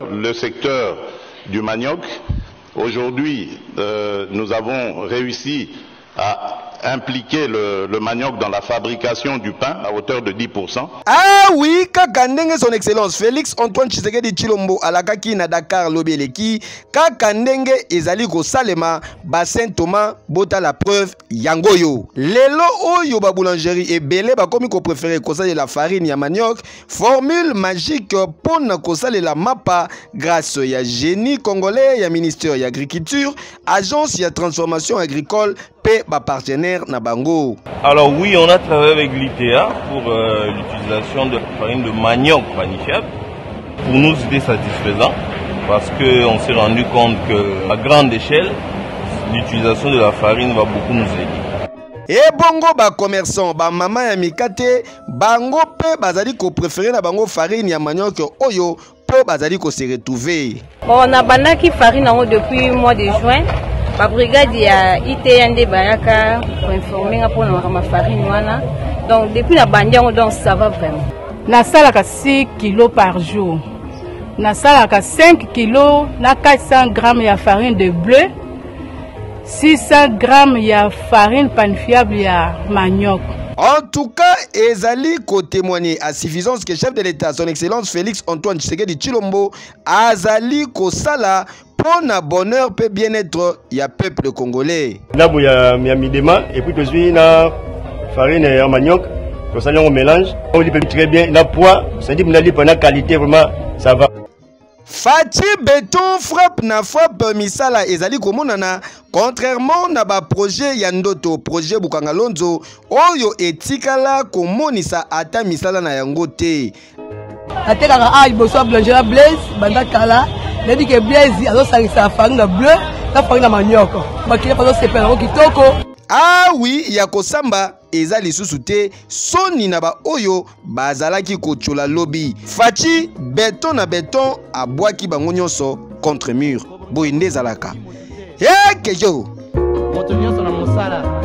Le secteur du manioc, aujourd'hui, euh, nous avons réussi à impliquer le, le manioc dans la fabrication du pain à hauteur de 10%. Ah oui, kaka ndenge son excellence Félix Antoine Tshisekedi Tshilombo alakaki na Dakar lobi eleki, kaka ndenge ezali kosalema ba Saint Thomas bota la preuve yango yo. Lelo oyo ba boulangerie ebele bakomi ko préférer kosalela farine ya manioc, formule magique mpo na kosalela mapa grâce ya génie congolais ya ministère ya agriculture, agence ya transformation agricole mpe ba partenaire na bango. Alors oui, on a travaillé avec l'ITA pour euh, l'utilisation de farine de manioc panifiable. Pour nous, c'était satisfaisant parce qu'on s'est rendu compte que à grande échelle, l'utilisation de la farine va beaucoup nous aider. Ebongo ba commerçant ba mama ya mikate bango mpe bazali ko préférer na bango farine ya manioc oyo mpo bazali ko se retrouver. Bon, nabandaki farine yango depuis mois de juin. Babrigade ya ITA nde bayaka koinformer nga mpona makambo ya farine wana. Donc depuis nabandi yango, donc ça va vraiment. Nasalaka 6 kilo par jour, nasalaka 5 kilo na 400 grammes ya farine de blé, 600 grammes ya farine panifiable ya manioc. En tout cas, ezali kotémoigner à suffisance que chef de l'État, son excellence Félix Antoine Tshisekedi Tshilombo, azali kosala mpo na bonheur mpe bien-être ya peuple congolais. Ndambo ya midema et puis tozwi na farine ya manioc, tosali yango mélange, olipe très bien na poids, c'est-à-dire na lipa na qualité, vraiment ça va. Fatshi Béton frappe na frappe, misala ezali komonana, contrairement na baprojet ya ndoto, projet Bukanga Lonzo oyo etikala komonisa ata misala na yango te. Natekaka awa liboso ya boulangerie ya Blaise banda kala. Nayebi ke Blaise azosangisa farine na blé na farine na manioc, bakiliya bazosepela yango kitoko. Awi ya kosamba eza lisusu te, soni na baoyo bazalaki kotyola lobi. Fatshi Béton na béton abwaki bango nyonso contre mur. Boye nde ezalaka ekejo. Moto nyonso na mosala.